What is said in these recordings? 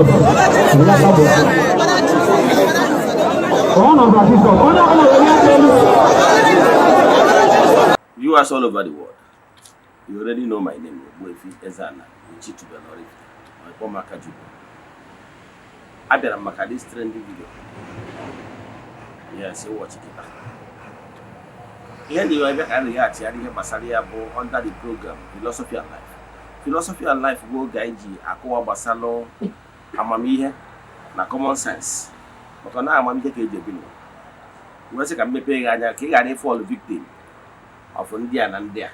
Jizọs belata bụ ọ n'ọbara Jizọs, onye ọbụla were aka elu. Viewers all over the world, you already know my name, Ogbuefi Eze-Ana Ugochi tubelu Oraifite, Ọkpọmaka Jugo. Abịara m maka this trending video. Yes, ịwọchi kịta. Ihe ndị ebe ka a na-eghachigharị ihe gbasara ya bụ under the program Philosophy and Life. Philosophy and Life bụ oge anyị ji akọwa gbasara amamihe na common sense, maka na amamihe ka eji ebi n'ụwa. Wee sị ka m mepee gị anya ka ị ghara ịfall victim of ndị a na ndị a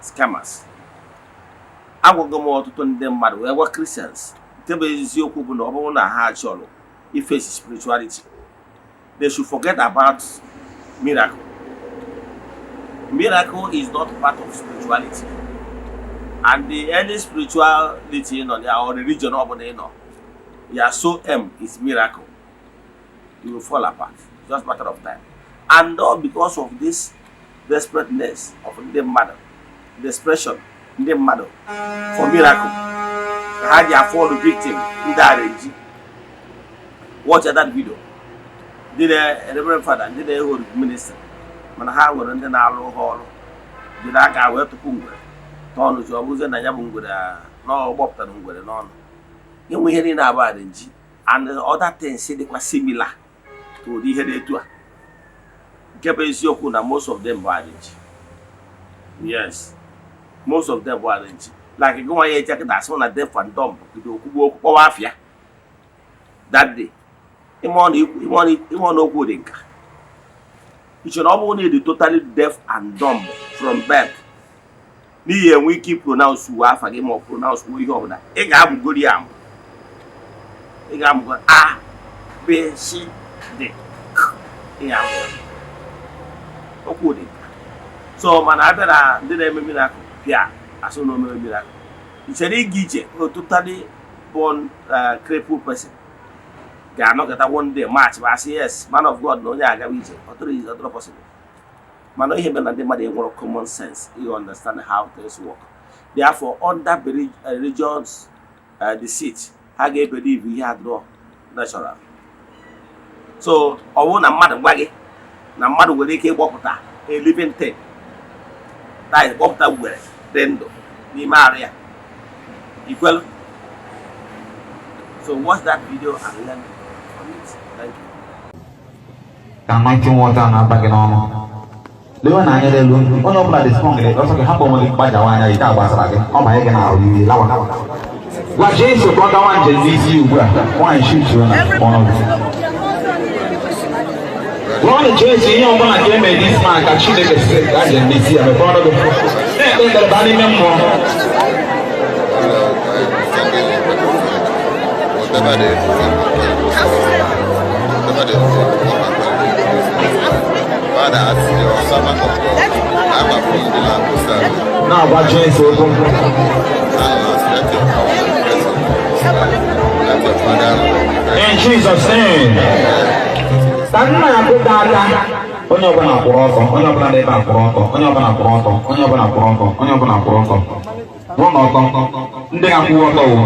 scammers. Agwago m ọtụtụ ndị mmadụ wee gwa Christians, nke bụ eziokwu bụ na ọ bụrụ na ha chọrọ iface spirituality, they should forget about miracle. Miracle is not part of spirituality, and the any spirituality nọ there or religion ọbụla ị nọ, your so M is miracle, you will fall apart, just matter of time. And all because of this desperateness of ndị mmadụ, desperation ndị mmadụ for miracle, ka ha ji afall victim ndị arrange. Watch that video, ndị na Reverend Father, ndị na-ehold ministry, mana ha nwere ndị na-arụ ha ọrụ jiri aka wee tụpụ ngwere tọọnụ ji ọ bụzie na ya bụ ngwere na gbọpụtara ngwere n'ọnụ. Inwe ihe niile abụ arrange and other things dịkwa similar to ụdị ihe dị etu a. Nke bụ eziokwu na most of them bụ arrange. Yes, most of them bụ arrange. Like gị nwa ya eche kịta asị na deaf and dumb bido okwugbu okwu kpọwa afịa that day, ime ọ na okwu dị nka iche na ọ bụrụ na ị dị totally deaf and dumb from birth, n'ihi enwe ike ipronounce uwe afa gị ma ọ pronounce uwe ihe ọbụla, ị ga-amụgori ya amụ. Ị ga-amụgo A, B, C, D, K, ị ga-amụ ya. Okwu dị nka. So mana abịa na ndị na-eme miracle, pịa asụ na omeme miracle, ị chere ịga ije. A totally born crippled person ga-anọkọta one day march ma asị, "Yes, man of God," na onye agawa ije. Ọ tụrụ ọ tụrụ possible. Mana ihe mere na ndị mmadụ enwere common sense, you understand how things work. Therefore, under religions deceit, ha ga-ebelieve ihe adịrọ natural. So ọ bụrụ na mmadụ gwa gị na mmadụ nwere ike ịgbọpụta a living thing, that is, gbọpụta ngwere dị ndụ n'ime arụ ya, ikwelu. So watch that video and learn from it. Thank you. Ka anointing water na-aba gị n'ọnụ. Lewe na anya n'elu. Onye ọbụla dị strong dị ọsọ gị, hapụ onwe gị, gbajawa anya gị ka gbasara gị, ọ banye gị n'ahụ iwe lawa. Gwa Jesu ka ọ gawa njem n'isi ugbu a. Nwaanyị, shiftuo na ọnụ gị. Gwa Jesu ihe ọbụla ka e mere n'isi ma ka Chineke si gaa njem n'isi ya. Mepee ọnụ gị, na-ekpe ekpere, baa n'ime mmụọ. Whatever they whatever they Father, as your servant of God, I'm a from the land to serve. Na-agwa Jesu okwu. And let your power manifest in us. Let your Father In Jesus' name. Ka nna ya kụta aka. Onye ọbụla kwụrụ ọtọ, onye ọbụla n'ebe a kwụrụ ọtọ, onye ọbụla kwụrụ ọtọ, onye ọbụla kwụrụ ọtọ, onye ọbụla kwụrụ ọtọ. Kwụrụ n'ọtọ. Ndị na-akwụ ọtọ wụ.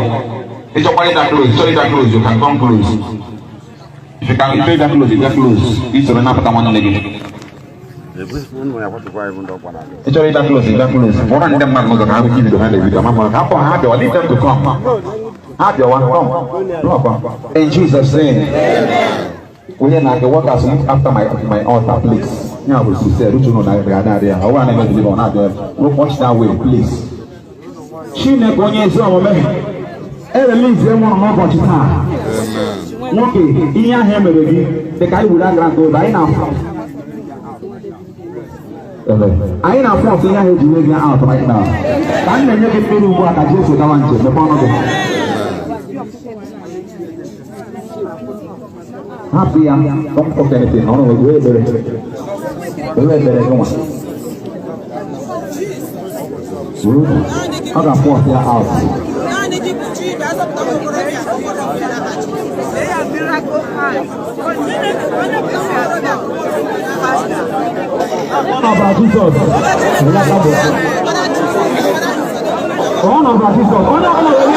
Ịchọkwa ịda close, chọrọ ịda close, you can come close. If you can, if ịda close, ịda close. Isoro napụta nwanne gị. Ị chọrọ ịda close, ịda close. Kpọrọ ndị mmadụ n'ụzọ ka ha nwee ike ibido ha na-ebido. Ma ma hapụ ha bịawa, leave them to come. Ha bịawa, come. No, come. In Jesus' name. Onye na-aga workers, look after my altar, please. Ya bụ sister uche unu na-aga na-arịa ya. Ọ bụrụ na na-eme deliver, ọ na-abịa. Watch that way, please. Chineke onye ezi omume, erelizie nwụrụ n'ụbọchị taa. Nwoke, ihe ahụ emere gị dị ka anyị were agara nke obe, anyị na-afụ ọtụ ihe ahụ eji nye gị out right now. Ka m na-enye gị mmiri ugbu a ka Jesu gawa njem, mepee ọnụ gị, hapụ ya. Don't talk anything. Ọ nọ wee ekpere. Wee ekpere gị nwa. Ọ ga-afụ ọtụ ya out. Naanị gị bụ chi ibe azọpụta nwa okorobịa ka okorobịa n'aha Jizọs. Chineke, onye bụ nwa okorobịa ka okorobịa n'aha Jizọs. Ọbara Jizọs belata bụ ọ n'ọbara Jizọs, onye ọbụla were